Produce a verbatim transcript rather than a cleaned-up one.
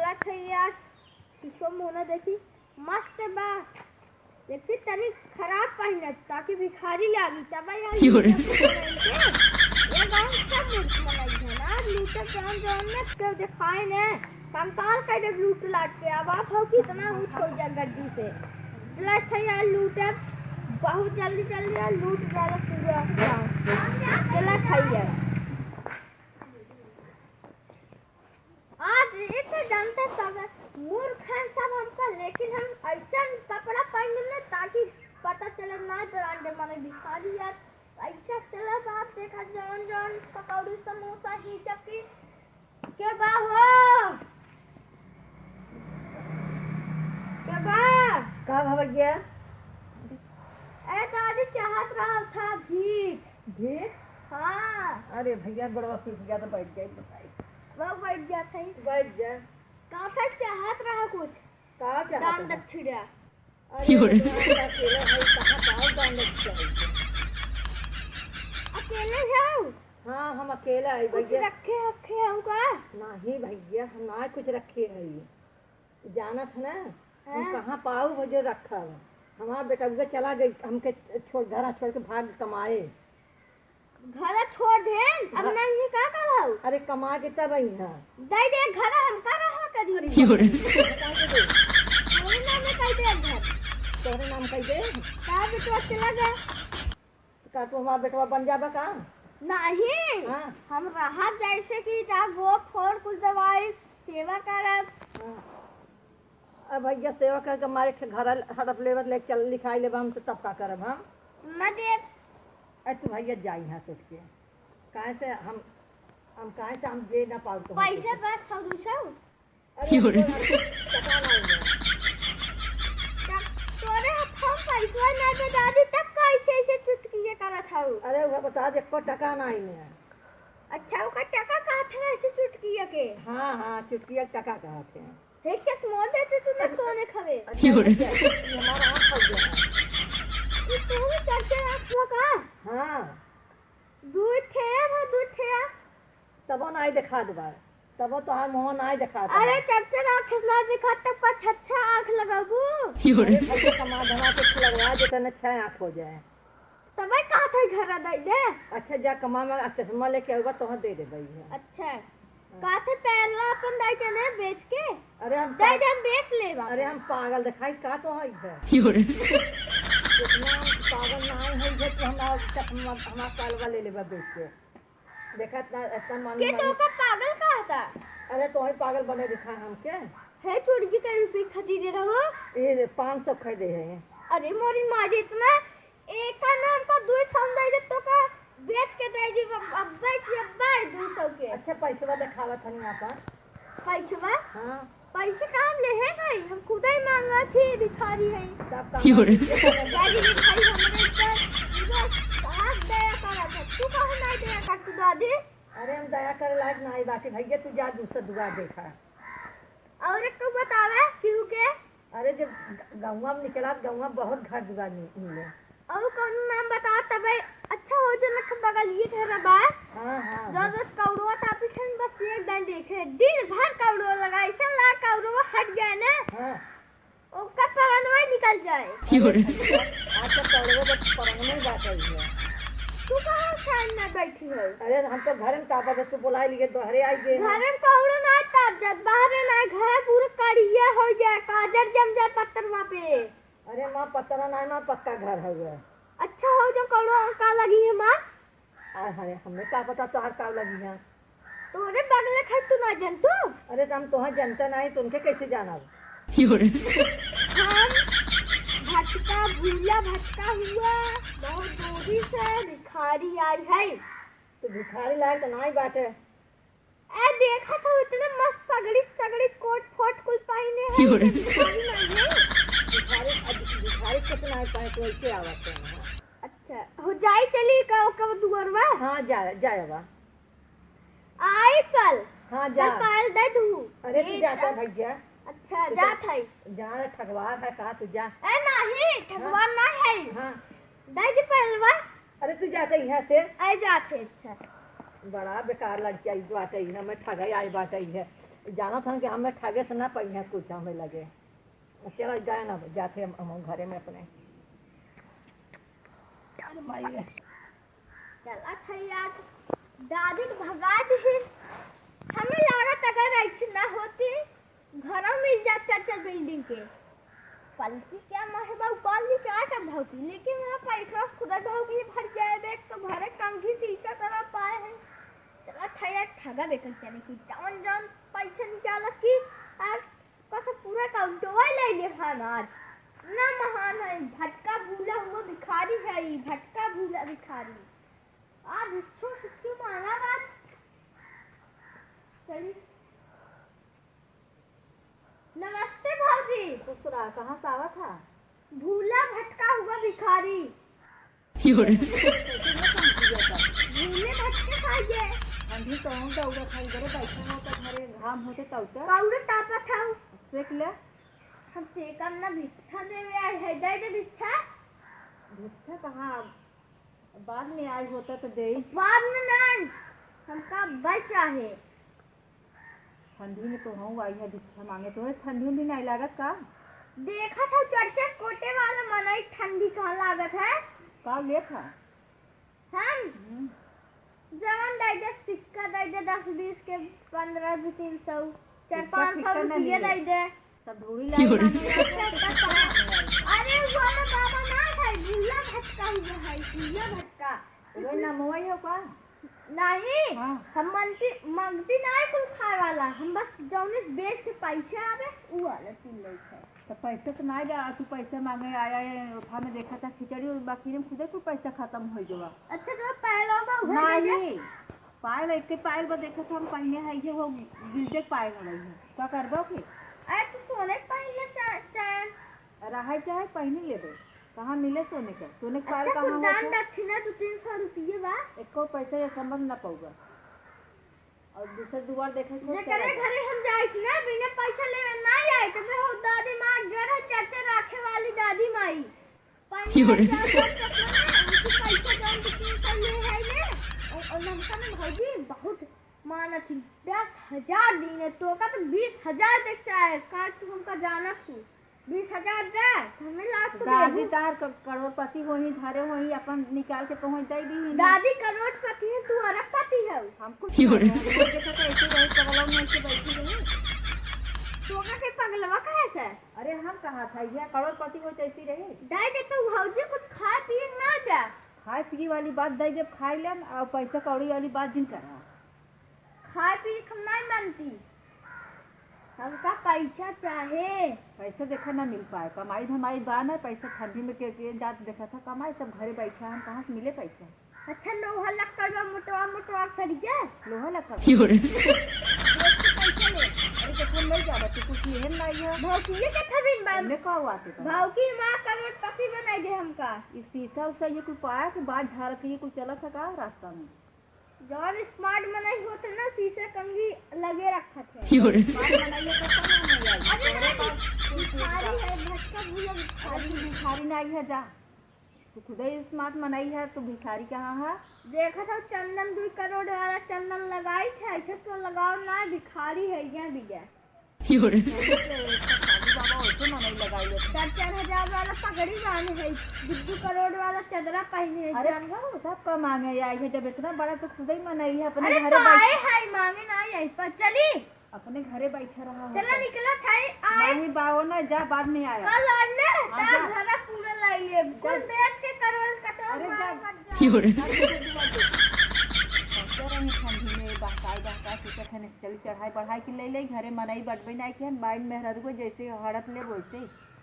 चलत है यार, पीछो मुँह ना देखी, मस्त बा। देखी तनी खराब पहिनत, ताकि भिखारी लागी, तब यार। क्यों रे? ये गाँव सब लूट लगा है ना, लूटे जौन जौन में केहू देखाए ने, कंकाल कर दे लूट लाट के। अब आप हो कितना ऊँच हो जा गड्डी से। चलत है यार लूटे, बहुत जल्दी जल्दी यार लूट जाला पूरा गाँव। चलत है यार। आज इतने जनता सब मूर्ख हैं सब हमका, लेकिन हम ऐसा कपड़ा पहन लेना ताकि पता चले ना brand माने भिखारी यार। ऐसा चला बाप देखा जौन जौन पकौड़ी समोसा ही जबकि के बा हो? के बा? का भा भैया? अरे दादी चाहत रहा था भीख। भीख? हाँ। अरे भैया, गोड़वा सूख गया तो बैठ जाए, बताई। वो बैठ जात है। बैठ जा। का था चाहत रहा कुछ? का चाहत दान रहा? दक्षिणा। अरे क्यों रे? भगवान, अकेला है, कहाँ पाओ दान दक्षिणा? अकेले हो? हाँ, हम अकेला है कुछ भैया। रखे रखे हो का? नहीं भैया, हम ना कुछ रखे है। जानत है ना, हम हाँ। कहाँ पाऊ हो जो रखब। हमार बेटउआ चला गई, हमके छोड़, घरा छोड़ के भाग कमाए। घरा छोड़ देन, अब हाँ। नहीं का करब? अरे कमा के तब आई है। दे दे घरा, हम का रहा करी? अरे क्यों रे? तोरे नाम में कह दे घर। तोरे नाम कह दे? का बेटवा चला गया? का तू हमार बेटवा बन जाबा का? नहीं, हाँ। हम रहा जैसे कि जा गोड़ फोड़ कुछ दवाई, सेवा करब। हाँ। अब भैया सेवा करके हमारे खे-, घर हड़प लेबर ले चल, लिखाई लेबा हम तो तब का करब हम? ना देब। अरे तू भैया जा यहाँ से उठ के। काहे से हम, हम काहे से हम दे ना पाऊ तो पैसा बस हम दूसरा। अरे, क्यों रे? हमको ना, टका ना है। तब तोरे हम पैसा ना दे दादी, तब कैसे ऐसे चुटकिया करत हऊ? अरे, वो बता दे, एको टका ना है। अच्छा, ओकर टका कहत है ऐसे चुटकिया के? हाँ, हाँ, चुटकिया के टका कहत है। हे, चश्मा देते तू ना सोने खबे। अच्छा, क्यों रे? ये हमारा आँख फट गया है। ये तू भी चलते आँख हुआ का? हाँ। दू ठे है, वो दू ठे है। तबो नाई देखा देबा, तबो तोहार मुँह नाई देखा देबा। अरे चरचर आँख ना देखा, तब का छच्छा आँख लगाबू? अरे भैया, कमा धमा के लगवा दे, तने छह आँख हो जाए। तबे कहा था घर दे दे। अच्छा, जा कमा में, आ चश्मा लेके आऊबा, तोहर दे देबा भैया। अच्छा, हाँ। कहा थे पहला अपन दाई के ने बेच के? अरे हम दे पा-, दे, हम बेच लेबा। अरे हम पागल दिखाई का तो है इधर? इतना हम पागल ना है इधर, तो हम आज तक हम, हमारा पालवा ले लेबा बेच के। देखा इतना, इतना मन के मन तो का पागल कहा था? अरे तोहई पागल बने दिखा हमके। है छोड़ जी कई रुपये खरीदे रहो? ये पाँच सौ खरीदे है। अरे मोरी माँ जी, इतना एक का नाम का दो सौ दे दे तो का बेच के दे दी, अब, अब बेच, अब बेच दो सौ के। अच्छा पैसवा दिखावा थनी आपन। पैसवा? हाँ। पैसे कहाँ ले है भाई? हम खुदा ही मांगा थी, भिखारी है। तब का क्यों रे? दादी भिखारी हमरे ऊपर पूरा साथ दया करा था। तू कहाँ नहीं दया कर तू दादी? अरे हम दया करे लायक नहीं बाटी भैया, तू जा दूसरा दुआ देखा। और एक तो बतावे केहू के। अरे जब ग-, गौवा में निकला तो गौवा में बहुत घर दुआर मि-, मिले। और कौन नाम बता तबे अच्छा हो जो नख बगल ये घर बा। हाँ, हाँ, जो हाँ। बस कौड़वा ता पीछे में बस एक दाई देखे, दिन भर कौड़वा लगा, ऐसा ला कौड़वा हट गया ना। हाँ। ओकर परनवा निकल जाए। अच्छा, तोड़वे के परनवे बात है ये। तू कहाँ फैन में बैठी है? अरे, हम तो घर में तापत है, तू बुलाए लिए, बहरे आई गए हैं। घर में कौड़ो ना ताप जात, बाहरे ना, घर पूरा करिया हो जाए, काजर जम जाए पत्तरवा पे। अरे माँ, पत्तरा ना है माँ, पक्का घर है ये। अच्छा हो जो कौड़ो का लगी है माँ? अरे, हमें का पता तोहार का लगी है? तोरे बगले खाई तू ना जानतू? अरे, तो हम तोहार जनता ना है, तो उनके कैसे जानब? हम भटका, भूला भटका हुआ, बहुत दूरी से भिखारी आई है। तो भिखारी लायक तो ना ही बाटे। ए, देखा तो इतने मस्त सगड़ी, सगड़ी कोट फोट कुल पहिने है, क्यों रे? ये भिखारी ना है। भिखारी, अब भिखारी कितना है, पाए तो ऐसे आवत है। अच्छा, हो जाई चली का, का दुआरवा? हाँ, जा, जाए बा। आई कल। हाँ, जा। कल दे दू। अरे, तू ए, जाता जा। भैया। अच्छा, तू जात जा। है। जा, ठगवार है का, तू जा। ए, नहीं, ठगवार हाँ। ना है। हाँ। दे दे पहलवा। अरे, तू जाता यहाँ से। ए, जाते, अच्छा। बड़ा बेकार लड़की आई बाटे, इहाँ में ठगे आई बाटे, इहे। जानत हन कि हमें ठगे से ना पइहें कुछ हमें लगे। चला जाए ना, जाते हम, हम घरे में अपने। अरे माई रे। चला था यार, दादी के भगा दी। हमें लागत अगर ऐसी ना होती, घरों मिल जात चार चार बिल्डिंग के। पलटी क्या माहे बा, उपाल जी क्या कर भौकी, लेकिन वहाँ पैसा खुदा भौकी भर जाए बे, तो भरे कंघी से इतना तरह पाए हैं। चला था यार, ठगा बेकर चले की जौन जौन पैसा निकालत की, आज का तो पूरा काउंटवा ले ले हमार। ना महान है, भटका भूला हुआ भिखारी है ई, भटका भूला भिखारी। आज इच्छो सुखी माना बात। चली। नमस्ते भौजी। खुश रहा, कहाँ से आवत है? भूला भटका हुआ भिखारी। भूले भटके खाइए। ठंडी तो हम तो उड़ा खाई, घरे बैठे हो तो घरे घाम होते तो उतर। पाउडर तापत हूँ। सेक ले। हम सेकम ना, भिक्षा देवे आए है, दे दे भिक्षा। भिक्षा कहाँ, बाद में आए होता तो दे। बाद में नहीं, हमका बच आहे। ठंडी में तो हूँ आई है भिक्षा मांगे, तोहरे ठंडी उंडी नहीं लागत का? देखत हौ चरचर कोटे वाला मनई ठंडी कहाँ लागत है? का लेत है? हम? हम्म। जवन दे दे, सिक्का दे दे, दस बीस के, पन्द्रह भी, तीन सौ, चार सिक्का पाँच सौ फिक्का ना रुपये लिए। दे दे। सब ढूढ़ी लाए मांगे। अरे वो वाला बाबा ना है, भूला भटका हुआ है, भूला भटका। ओए ना मोबाइल हो का? नहीं, हाँ। हम मंगती, मंगती नहीं कुल खाए वाला, हम बस जौने बेच के पैसे आवे, उ वाला चीज लेत है। तो पैसे तो नहीं बा, तू पैसे मांगे आया है, ओठा में देखा था खिचड़ी और बाकी में खुदे कुल पैसा खत्म हो जावा। अच्छा, तो पायल होगा, उधर नहीं, पायल एक के पायल बा, देखा था हम पहने है, ये वो गिल्डे पायल हो रही है, का करबो के? अरे, तू सोने के पहन ले चा-, चैन। रहे चाहे पहनी लेबे। कहाँ मिले सोने के? सोने के पायल अच्छा, कहाँ कुछ दान होत है? दक्षिणा दो तीन सौ रुपये बा। एको पैसा ये समझ ना पाऊगा। और दूसरे दुआर देखे के जेकरे चला घरे हम जाइत ना, बिना पैसा लेवे ना जाइत, तो हो दादी माँ घर है, चर्चा रखे वाली दादी माई। पानी क्यों रे? चार सौ रुपया ना, उनकी पैसा जौन दो तीन सौ ले है ने, और, और लमका में भौजी बहुत मानत ही, दस हजार दिन है, तो का तो बीस हजार दे चाहे, का तू हमका जानत तू? बीस हजार दे, हमें लाख तो दादी देबू। तार क-, करोड़पति होही, धरे होही, अपन निकाल के पहुँच जाई दी ही ना। दादी करोड़पति है, तू अरबपति है। हमको क्यों रे? हम लोग के साथ ऐसे रहे, पगलों में ऐसे बैठी रही। तोका के पगलवा कहे से? अरे हम कहा था, यह करोड़पति हो तो ऐसी रहे। दाई दे तो भौजी कुछ खाए पिए ना जा। खाए पिए वाली बात दाई जब खाई लेन, और पैसा कौड़ी वाली बात जिन करा। खाए पिए के हम नहीं मानती, हमका पैसा चाहे। पैसा देखा ना मिल पाए, कमाई धमाई बा ना, पैसा ठंडी में के, के जात देखा था कमाई, सब घरे बैठा हम, कहाँ से मिले पैसा? अच्छा, लोहा लक्कड़ बा, मोटवा मोटवा सरिया। लोहा लक्कड़? क्यों रे? दोस्त के पैसा ले, अरे देखा नहीं जाबा, तू कुछ लेहन नहीं है। भौकिए के थबिन बा। हमने का हुआ थे तब? भौकी माँ करोड़पति बनाई दे हमका। ई शीशा उशा ये कुल पाया के बात झाड़ के ये कुल चला सका रास्ता में। जौन smart मनई होत है ना, शीशे कंघी लगे रखत है। क्यों रे? Smart मनई है तो कौन मनई है? अरे तोरे नहीं, पास कोई चीज भिखारी बा। है, भटका भूला भिखारी। अरे तू भिखारी नहीं है, जा। तू खुदे smart मनई है, तू भिखारी कहाँ है? देखत हो चंदन दुई करोड़ वाला चंदन लगाई थे, ऐसे तो लगाओ ना, भिखारी है, ये भी जा। क्यों रे? साधु बाबा वैसे मनई लगाई लेते। चार चार हजार वाला पगड़ी बांधे है, दू दू करोड़ वाला चदरा पहने है, अरे, जान हो? सब का मांगे आई है, जब इतना बड़ा तो खुद ही मनई है, अपने अरे घरे तो बैठ- आए है, मांगे ना आई, पर चली। अपने घरे बैठा रहा हो। चला निकला था, आई। नहीं बाओ ना, जा, बाद में आया। कल और ना, आ, जा। घरा पूरा लाई ले, कुल जा। बेच के करोड़ कटोर अरे, मार जा। मत जा। क्यों रे? अरे, जा, जा, जा। पहुंचा रहे ठंडी में, बहकाई, बहकाई, सोचा था, चली चढ़ाई बढ़ाई के ले ले, घरे मनई बटबे नहीं किया, बाइन मेहररुआ जैसे हड़प ले वैसे।